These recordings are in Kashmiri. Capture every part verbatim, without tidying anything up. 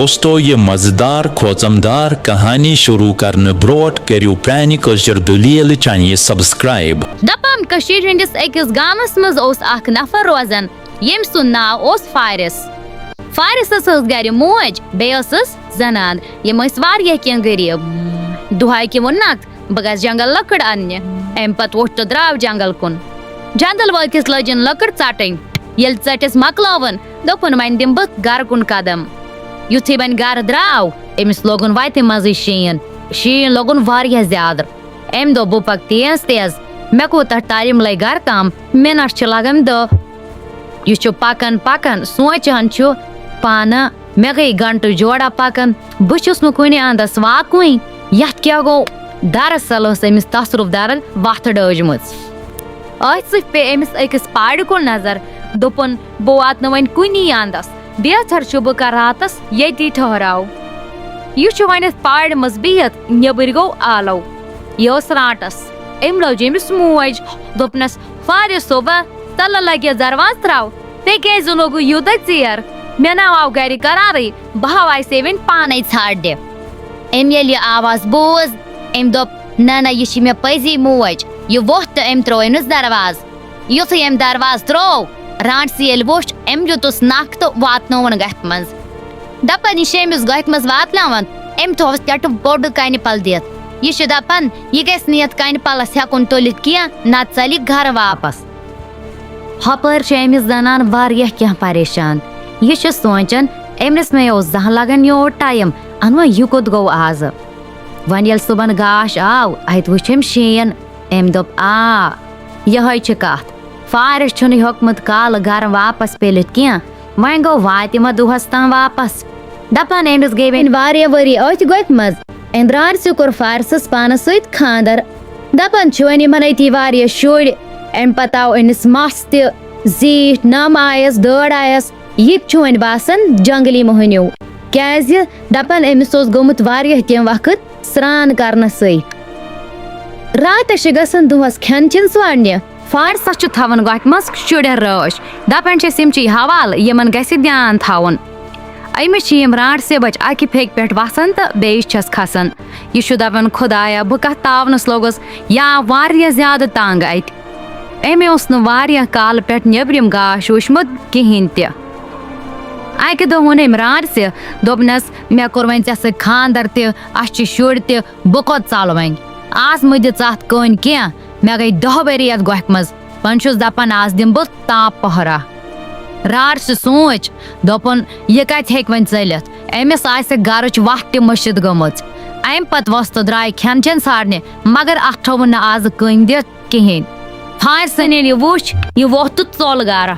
دوستو، یہِ مزٕدار کھوژمدار کہانی شروع کرنہٕ برونٛٹھ کٔرِو پرٛانہِ کٲشِر دٔلیٖل چینلہِ subscribe۔ دپان کٔشیٖرِ ہٕنٛدِس أکِس گامس منٛز اوس اکھ نفر روزان، ییٚمۍ سُنٛد ناو اوس فارس۔ فارسس ٲس گرِ موج، بیٚیہِ ٲسٕس زنان۔ یِم ٲسۍ واریاہ کینٛہہ غریٖب۔ دُہاے کہِ ووٚننکھ، "بہٕ گژھٕ جنگل لٔکٕر اننہِ۔" امہِ پتہٕ ووٚتھ تہٕ درٛاو جنگل کُن۔ جنگل وٲتِتھ لٲجِن لٔکٕر ژٹٕنۍ۔ ییٚلہِ ژٔٹِتھ مۄکلٲوٕن، دوٚپُن، "وۄنۍ دِمہٕ بہٕ گرٕ کُن قدم۔" یُتھُے وۄنۍ گرٕ درٛاو، أمِس لوگُن وتہِ منٛزٕے شیٖن۔ شیٖن لوگُن واریاہ زیادٕ۔ أمۍ دوٚپ، "بہٕ پکہٕ تیز تیز، مےٚ کوٗتاہ ٹایم لگہِ گرٕ تام؟ مِنٹ چھِ لگان دہ۔" یہِ چھُ پکان پکان سونٛچان چھُ پانہٕ، "مےٚ گٔے گنٹہٕ جوڑا پکان، بہٕ چھُس نہٕ کُنہِ اندس واتنُے۔ یتھ کیٛاہ گوٚو؟" دراصل ٲس أمِس تصرُف درن وتھ ڈٲجمٕژ۔ أتھۍ سۭتۍ پیٚیہِ أمِس أکِس پارِ کُن نظر۔ دوٚپُن، "بہٕ واتہٕ نہٕ وۄنۍ کُنی اندس۔ بہتر چھُ بہٕ کرٕ راتس ییٚتی ٹھہراو۔" یہِ چھُ وۄنۍ اتھ پارِ منٛز بِہِتھ نیبٕرۍ گوٚو آلو۔ یہِ ٲس رانٹس۔ أمۍ لٲج أمِس موج۔ دوٚپنس، "فارس صٲبہ، تلہٕ لگہِ دروازٕ تراو۔ ژےٚ کیٛازِ لوگُے یوٗتاہ ژیر؟ مےٚ نہ آو گرِ قرارٕے، بہٕ ہاو آسے وۄنۍ پانے ژھانٛڈنہِ۔" أمۍ ییٚلہِ یہِ آواز بوٗز، أمۍ دوٚپ، "نہ نہ، یہِ چھِ مےٚ پٔزی موج۔" یہِ ووٚتھ تہٕ أمۍ ترٛوو أمِس دروازٕ۔ یُتھُے أمۍ دروازٕ ترٛوو، رانٹسہِ ییٚلہِ ووٚچھ، أمۍ دیُتُس نکھ تہٕ واتنووُن گپھِ منٛز۔ دپان، یہِ چھِ أمِس گۄپھِ منٛز واتناوان، أمۍ تھووُس ٹٮ۪ٹہٕ بوٚڑ کنہِ پل دِتھ۔ یہِ چھُ دپان، یہِ گژھِ نہٕ یتھ کنہِ پلس ہٮ۪کُن تُلِتھ کینٛہہ، نتہٕ ژلہِ گرٕ واپس۔ ہۄپٲرۍ چھِ أمِس زنان واریاہ کینٛہہ پریشان۔ یہِ چھِ سونٛچان، أمِس مے اوس زانٛہہ لگان یوٗت ٹایم، انوا یہِ کوٚت گوٚو آزٕ؟ وۄنۍ ییٚلہِ صُبحن گاش آو، اتہِ وُچھ أمۍ شیٖن۔ أمۍ دوٚپ، "آ، یِہوٚے چھِ کتھ۔ فارس چھُنہٕ ہیوٚکمُت کالہٕ گرٕ واپس پیٚلِتھ کینٛہہ، وۄنۍ گوٚو واتہِ ما دۄہس تام واپس؟" دپان أمِس گٔے وۄنۍ واریاہ ؤری أتھۍ گۄپھِ منٛز۔ أمۍ رانٹسہِ کوٚر فارسس پانس سۭتۍ خانٛدر۔ دپان چھُ وۄنۍ یِمن أتی واریاہ شُرۍ۔ امہِ پتہٕ آو أمِس مس تہِ، زیٖٹھ، نم آیس، دٲر آیس۔ یہِ تہِ چھُ وۄنۍ باسان جنگلی مٔہنیوٗ، کیازِ دپان أمِس اوس گوٚمُت واریاہ کینٛہہ وقت سرٛان کرنسٕے۔ راتس چھِ گژھان دۄہس کھٮ۪ن چٮ۪ن ژھانٛڈنہِ۔ فارسس چھُ تھاوان گۄپھِ منٛز شُرٮ۪ن رٲچھ۔ دپان چھِس، یِم چھِ یہِ حوالہٕ، یِمن گژھِ دیان تھاوُن۔ أمِس چھِ یِم رانٹسہِ بچہِ اکہِ پھیٚکہِ پٮ۪ٹھ وسان تہٕ بیٚیِس چھس کھسان۔ یہِ چھُ دپان، "خدایا، بہٕ کتھ تاونس لوٚگُس، یا واریاہ زیادٕ تنگ اتہِ۔" أمۍ اوس نہٕ واریاہ کالہٕ پٮ۪ٹھ نیبرِم گاش وُچھمُت کِہینۍ تہِ۔ اکہِ دۄہ ووٚن أمۍ رانٹسہِ، دوٚپنس، "مےٚ کوٚر وۄنۍ ژےٚ سۭتۍ خانٛدر تہِ، اسہِ چھِ شُرۍ تہِ، بہٕ کوٚت ژلہٕ وۄنۍ؟ آز مہٕ دِ ژٕ اتھ کٲنۍ کینٛہہ، مےٚ گٔے دہ ؤری یتھ گۄپھِ منٛز، وۄنۍ چھُس دپان، آز دِمہٕ بہٕ تاپہٕ پہرا۔" رانٹسہِ سوٗنٛچ، دوٚپُن، "یہِ کتہِ ہیٚکہِ وۄنۍ ژٔلِتھ؟ أمِس آسہِ گرٕچ وتھ تہِ مٔشِتھ گٔمٕژ۔" امہِ پتہٕ وۄژھ تہٕ درٛاے کھٮ۪ن چٮ۪ن ژھانٛڈنہِ، مگر اتھ تھوٚوُن نہٕ آزٕ کٕہٕنۍ دِتھ کِہینۍ۔ فارسن ییٚلہِ یہِ وُچھ، یہِ ووٚتھ تہٕ ژوٚل گرٕ۔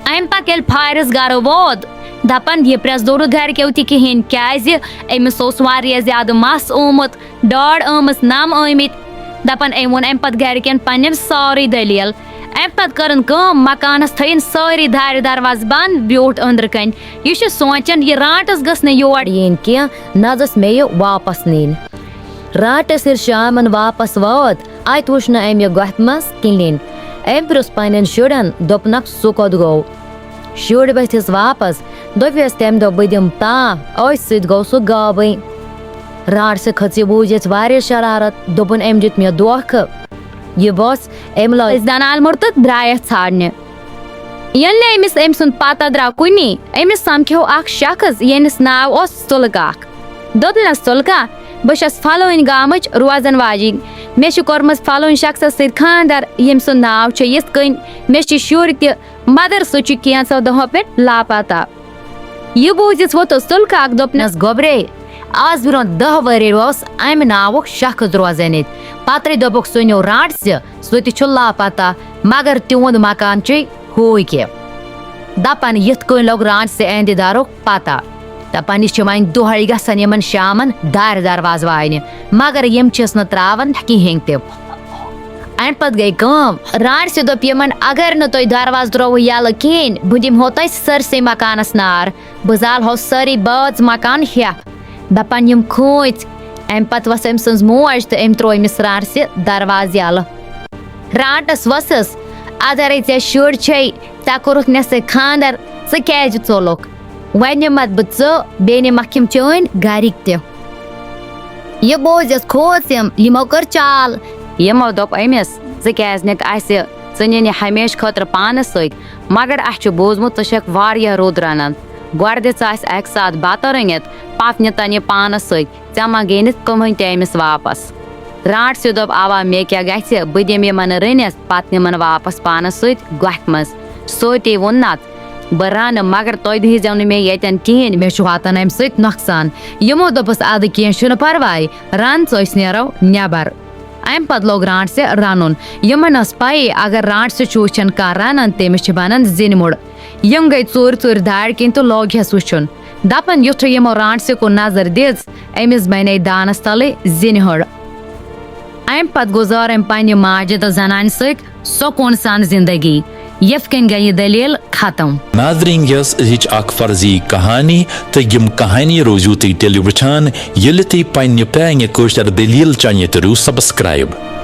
امہِ پتہٕ ییٚلہِ فارس گرٕ ووت، دپان، یہِ پرٛٮ۪س دوٚرُکھ گرِکیو تہِ کِہینۍ، کیازِ أمِس اوس واریاہ زیادٕ مس آمُت، ڈاڈ آمٕژ، نم آمٕتۍ۔ دپان، أمۍ ووٚن امہِ پتہٕ گرِکٮ۪ن پننٮ۪ن سٲرٕے دٔلیٖل۔ امہِ پتہٕ کٔرٕن کٲم، مکانس تھٲیِن سٲری دارِ دروازٕ بنٛد، بیوٗٹھ أنٛدرٕ کنۍ۔ یہِ چھُ سونٛچان، یہِ رانٹس گٔژھ نہٕ یور یِنۍ کینٛہہ، نتہٕ ٲس مےٚ یہِ واپس نِنۍ۔ رانٹس ییٚلہِ شامن واپس ووت، اتہِ وُچھ نہٕ أمۍ یہِ گۄپھِ منٛز کِہینۍ۔ أمۍ پرُژھ پننٮ۪ن شُرٮ۪ن، دوٚپنکھ، "سُہ کوٚت گوٚو؟" شُرۍ ؤتھِس واپس، دوٚپیس تمہِ دۄہ، "بہٕ دِمہٕ تاپھ"، أتھۍ سۭتۍ گوٚو سُہ غٲبٕے۔ رانٹسہِ کھٔژ یہِ بوٗزِتھ واریاہ شرارت، دوٚپُن، "أمۍ دیُت مےٚ دھوکہٕ۔" یہِ بۄژھ، أمۍ لٲج زنان مٔر تہٕ درٛایس ژھانٛڈنہِ۔ ییٚلہِ نہٕ أمِس أمۍ سُنٛد پتہ درٛاو کُنی، أمِس سمکھیو اکھ شخص، ییٚمِس ناو اوس سُلہٕ کاک۔ دوٚپنس، "سُلہٕ کاک، بہٕ چھس فلٲنۍ گامٕچ روزن واجِنۍ۔ مےٚ چھُ کوٚرمُت فلٲنۍ شخصس سۭتۍ خانٛدر، ییٚمۍ سُنٛد ناو چھُ یِتھ کٔنۍ۔ مےٚ چھِ شُرۍ تہِ، مگر سُہ چھُ کینٛژو دۄہو پٮ۪ٹھ لاپتہ۔" یہِ بوٗزِتھ ووٚتھُس سُلہٕ کاک، دوٚپنس، "گوٚبرے، آز برونٛہہ دہ ؤری اوس امہِ ناوُک شخص روزان ییٚتہِ۔ پترے دوٚپُکھ، سُہ نیوٗ رانٹسہِ، سُہ تہِ چھُ لاپتہ، مگر تِہُنٛد مکان چھُے ہوٗے کہِ۔" دپان یِتھ کٔنۍ لوٚگ رانٹسہِ اہندِ دارُک پتہ۔ دپان، یہِ چھِ وۄنۍ دۄہے گژھان یِمن شامن دارِ دروازٕ واینہِ، مگر یِم چھِس نہٕ تراوان کِہینۍ تہِ۔ امہِ پتہٕ گٔے کٲم، رانٹسہِ دوٚپ یِمن، "اگر نہٕ تُہۍ دروازٕ ترٛووٕ یَلہٕ کِہینۍ، بہٕ دِمہو تۄہہِ سٲرسٕے مکانس نار، بہٕ زالہو سٲرٕے بٲژ مکان ہٮ۪تھ۔" دپان یِم کھوٗژۍ۔ امہِ پتہٕ وۄژھ أمۍ سٕنٛز موج تہٕ أمۍ ترٛوو أمِس رانٹسہِ دروازٕ یَلہٕ۔ رانٹس وۄژھس، "ادرے ژےٚ شُرۍ چھے، ژےٚ کوٚرُتھ مےٚ سۭتۍ خانٛدر، ژٕ کیازِ ژوٚلُکھ؟" وۄنۍ نِمتھ بہٕ ژٕ، بیٚیہِ نِمکھ یِم چٲنۍ گرِکۍ تہِ۔ یہِ بوٗزِتھ کھوژ یِم، یِمو کٔر چال۔ یِمو دوٚپ أمِس، "ژٕ کیٛازِ نِکھ اَسہِ؟ ژٕ نِن یہِ ہمیشہٕ خٲطرٕ پانَس سۭتۍ۔ مگر اَسہِ چھُ بوٗزمُت ژٕ چھَکھ واریاہ رُت رَنان۔ گۄڈٕ دِ ژٕ اَسہِ اَکہِ ساتہٕ بَتہٕ رٔنِتھ، پَتہٕ نِتَن یہِ پانَس سۭتۍ۔ ژےٚ ما گٔے نہٕ کٕہٕنۍ تہِ أمِس واپَس؟" رانٛٹسہِ دوٚپ، "اَوا، مےٚ کیٛاہ گژھِ؟ بہٕ دِمہٕ یِمَن رٔنِتھ، پَتہٕ نِمَن واپَس پانَس سۭتۍ گۄپھِ منٛز۔ سۭتی ووٚن نَتھ، بہٕ رَنہٕ، مگر تُہۍ دیٖزیو نہٕ مےٚ ییٚتٮ۪ن کِہیٖنۍ، مےٚ چھُ واتان اَمہِ سۭتۍ نۄقصان۔" یِمو دوٚپُس، "اَدٕ کینٛہہ چھُنہٕ پَرواے، رَن ژٕ، أسۍ نیرو نٮ۪بَر۔" اَمہِ پَتہٕ لوٚگ رانٛٹسہِ رَنُن۔ یِمَن ٲس پَیی، اگر رانٛٹسہِ چھُ وٕچھان کانٛہہ رَنان، تٔمِس چھِ بَنان زِنہِ مُڑ۔ یِم گٔے ژوٗرِ ژوٗرِ دارِ کِنۍ تہٕ لوگ ہٮ۪س وٕچھُن۔ دَپان، یُتھُے یِمو رانٛٹسہِ کُن نظر دِژ، أمِس بَنے دانَس تَلٕے زِنہِ ہٕڑ۔ اَمہِ پتہٕ گُزٲر أمۍ پننہِ ماجہِ تہٕ زنانہِ سۭتۍ سکوٗن سان زندگی۔ یِتھ کٔنۍ گٔیہِ یہِ دٔلیٖل ختم۔ ناظرین، یۄس أزِچ اکھ فرضی کہانی، تہٕ یِم کہانی روزِو تُہۍ تیٚلہِ وٕچھان، ییٚلہِ تُہۍ پننہِ پرانہِ کٲشِر دٔلیٖل چینلہِ کٔرِو subscribe۔